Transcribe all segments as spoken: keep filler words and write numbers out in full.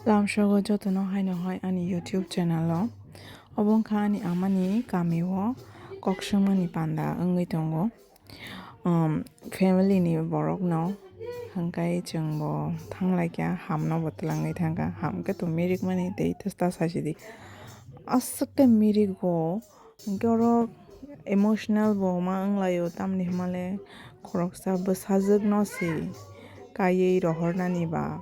Tamsogo jotono haino hai ani YouTube channel o. Obo wngkha ani amani kami o kok swngmani panda wngwi tongo. Um, family ni borok no hwnkhe chwng bo thanglaikha, ham no bo twlangwi thangkha, ham khe to mirik mani tei twsta sasidi. Aswk khe mirik go. Hwnkhe oro emotional bo ma wnglaio, tamni hwnmale khoroksa bwsajwkno se kaiwi rohornani ba,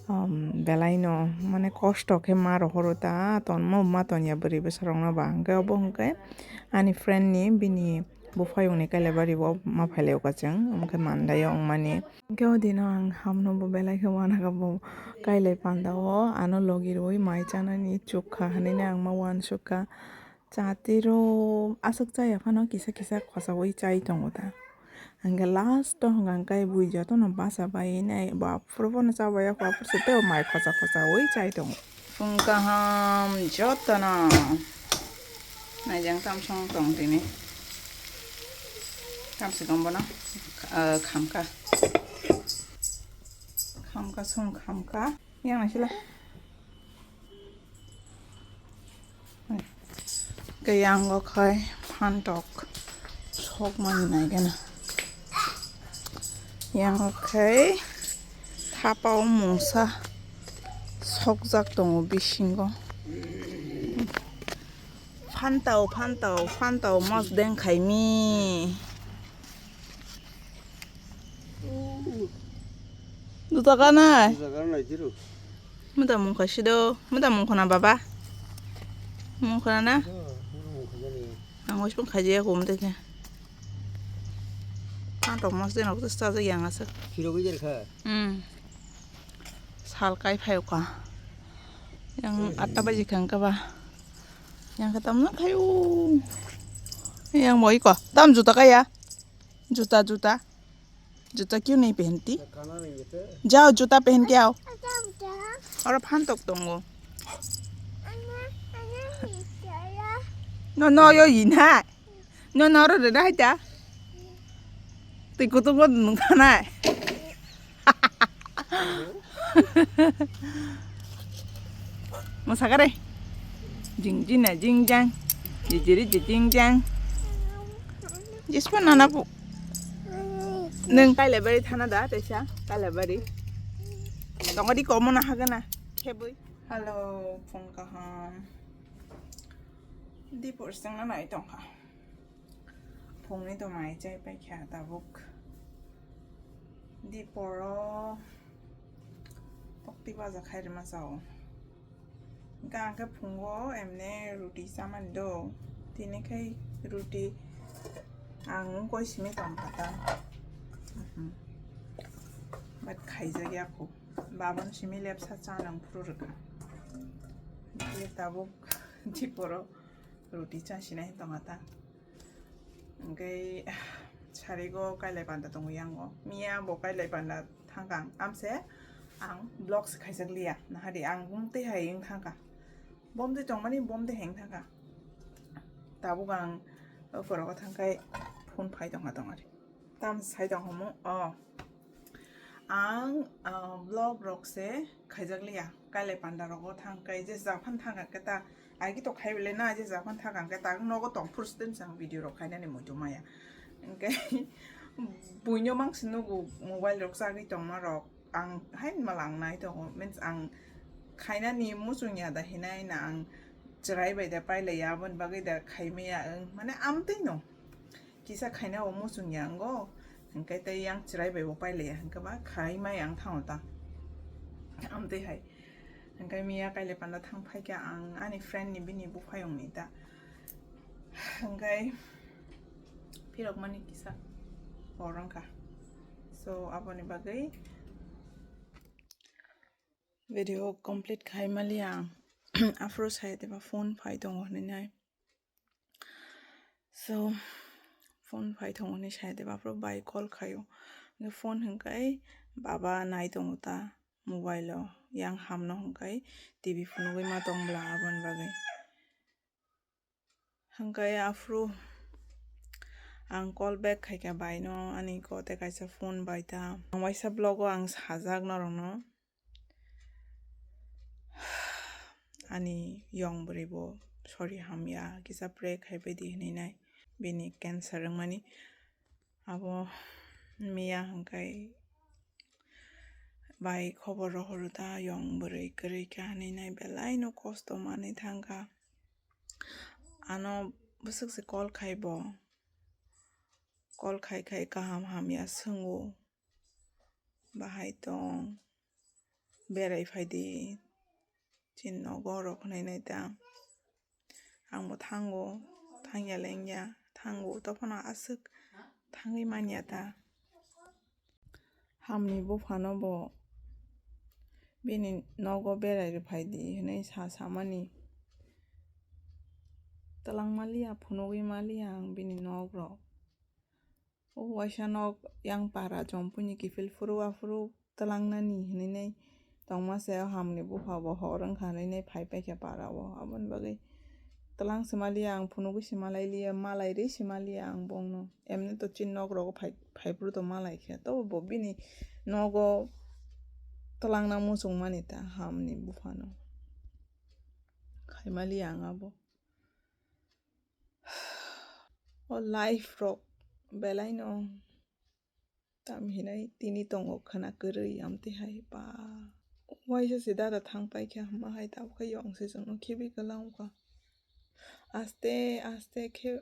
um, belaino mane kosto khe ma rohoro ta, tonma ma tonya bwrwi bwsarokno ba. Hwnkhe obo hwnkhe ani friend ni bini buphayungni Kailabari o ma phailaio ka chwng, omo khe mandaio wngmani. Hwnkhe o dino ang hamno bo belai khe uanakha, bo kailai panda o ano logi rwui mai chanani chukha hinui ang ma uansukha. Chatiro aswk chaya phano kisa kisa khochaui chai tongo ta. Hwnkhe last o hwnkha hwnkhe bui jotono bacha bai nai, bo aphuru bono cha bai ya kho, aphuru se tei mai khocha khochaui chai tongo. Phung kaham jotono naijang tamsong tong tini. Tamsi tong bono, ah, khamka. Khamka song khamka. Yang naisila. Khe yang o khai phantok sokmani naigana. Yang o khai thapa o mungsa sokjak tongo bisingo. Phantao, phantao, phantao mosdeng khaimi. Duta kanai. Duta kanai jiru. Muda mungkha sido, muda mungkha na baba. Mungkha na? Ang oisong khaji ya kum teke. Ang tok mas den ok sa yang asa. Kilo gijar kha. Hmm. Sal kai phai ka. Yang atta baji khang ka ba. Yang khatam na khayu. Yang moi ko. Tam juta kaya. Juta, juta. जूता क्यों नहीं पहनती? जाओ, जूता पहन के आओ। और फान तक तंगो। No, no, yo ina. No, no, ro de dai ta. Ti kutu bo nung thanai. Masakare. Jing jina jing jang. Jijiri jijing jang. Jispa nana pu. Neng Kailabari thana da tesa Kailabari. Tongodi komo na hagana. Khebui. Hello, phung kaham. Dipor sengna nai tongkha. Phungni to mai chai paikha tabuk. Diporo tokti baja khairima chao. Hingke ang khe phungo emne ruti chamani do. Tini khai ruti ang koi simi tongkha ta. Mhm. But khaijak ya kho. Babon simi lepsa cha nang phuru rwkha. Tabuk diporo ruti chasinai tongkha ta. Hingke sarigo kailai panda tongo yango. Miya bo kailai panda thangkang. Amse ang vlog se khaijak liya. Nahadi ang bumtwi hai wng thangkha. Bomtwi tongmani bomtwi hai wng thangkha. Tabuk ang phorogo thangkai phone phai tongkha tongari. Tam sai tong homo. Oh. Ang, ah, vlog rok se khaijak liya. Kailai panda rogo thangkai je japhan thangkha keta. Agi to khai bele na je japhan thangkha keta. Ang nogo tong phuru stem sang video rok khainani muitu maya. Hingke buino mangsi nugo mobile rok chagwi tongma rok. Ang hai malang nai tongo. Means ang khainani muchung ya da hinai na ang chwrai bai da pailai ya aboni bagwi da khaimaya ang. Mane amtwi no. Kisa khaina o muchung ya ango, hingke tei yang chwrai bai bo pailaiya, hingke ba khai mai ang thango ta. Amtwi hai. Hingke miya kailai panda thang phaikha ang ani friend ni bini buphayung ni ta. Hingke phirok mani kisa hor wngkha. So, aboni bagwi video complete khai mali ang. Aphuru sai teba phone phai tongo hinui nai. So, phone phai thongo hinui sai de, baphuru bai call khaio. Hwnkhe phone hwnkhe baba nai tongo ta mobile o, yang hamno hwnkhe T V phunugwi ma tong bwla aboni bagwi. Hwnkhe aphuru ang call back khaikha bai no, ani ko tei kaisa phone bai ta. Ang waisa vlog o ang sajak norokno. Ani yong bwrwi bo sori hamya kisa pray khai bai di hinwi nai bini cancer wngmani. Abo miya hwnkhe bai khobor rohoro ta yong bwrwi kwrwi kha hinwi nai belai no kosto manwi thangkha. Ano bwswk se call khai bo. Call khai khai kaham hamya swngo. Bahai tong, berai phai di, chini nogo rok hinwi nai ta. Ang bo thango, thangya lengya, thango, tophano aswk thangwi manya ta. Hamni buphano bo bini nogo berai phai di hinwi sa samani. Twlang maliya, phunugwi maliya ang bini nok rok. O waisa nok yang para chompuini kiphil phuru aphuru twlangnani hinwi nai tongma se, o hamni bupha bo hor wngkha hinwi nai phai paikha para o. Aboni bagwi twlang se maliya ang, phunugwi se malai liya, malai rwi se maliya ang bongno. Emni to chini nok rogo phai, phai phuru to malai kha. Tobo bo bini nogo twlangna muchung mani ta hamni buphano. Khai maliya ang abo. O life rok belai no tam hinai tini tongo khwna kwrwi amtwi hai ba. Waisa se dada thang paikha hwnba hai tabukhe yong se chwngno khibi kwlangkha. Aste aste khe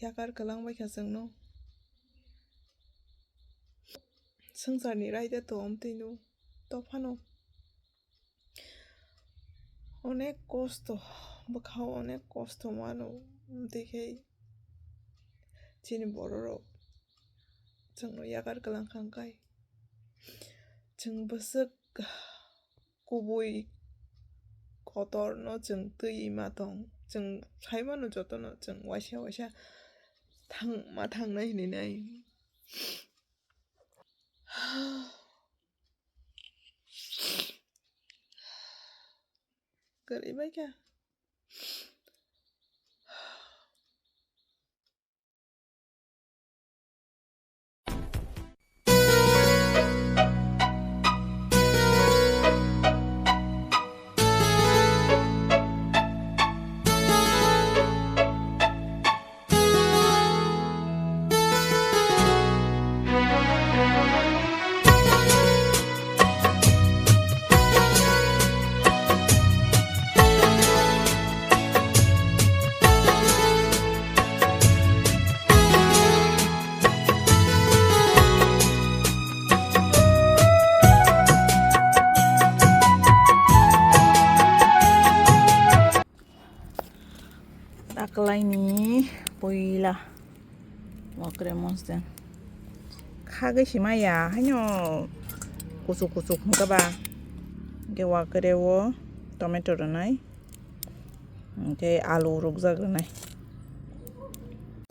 yakar kwlangbaikha chwngno. Swngcharni raida to amtwino tophano. Onek kosto, bwkhao onek kosto mano, amtwi khe chini bororok chwngno yakar kwlangkha hwnkhai. Chwng bwswk kubui kotorno chwng twi ma tong, chwng sai mano jotono chwng waisa waisa thang ma thangnai hinwi nai. Kwrwi bai kha. Taklaini puila wakre mosden khagwi simaya haino kuchuk kuchuk hwnkhe ba hwnkhe wakre o tomato rwnai hwnkhe alu rukjak rwnai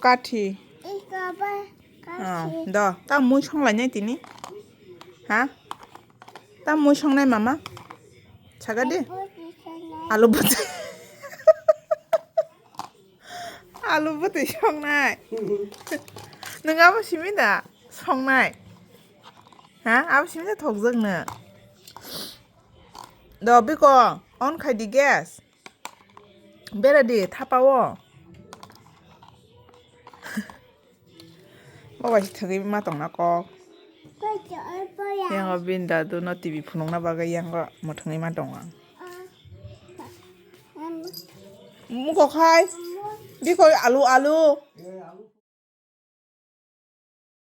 kathi. Oh, do, ta mui songlainai tini? Ha? Ta mui songnai mama? Saga de? Alu bwtwi. Alu bwtwi songnai. Nwng abo simi da? Songnai. Ha? Abo simi da thokjak no? Do, biko, on khai di gas. Bera di, thapa o. Bo bai se thwgwi ma tongna kok. Yang o bini dadu no T V phunukna bagwi yang o mwthangwi ma tongo ang. Mukok hai. Bikoi alu, alu.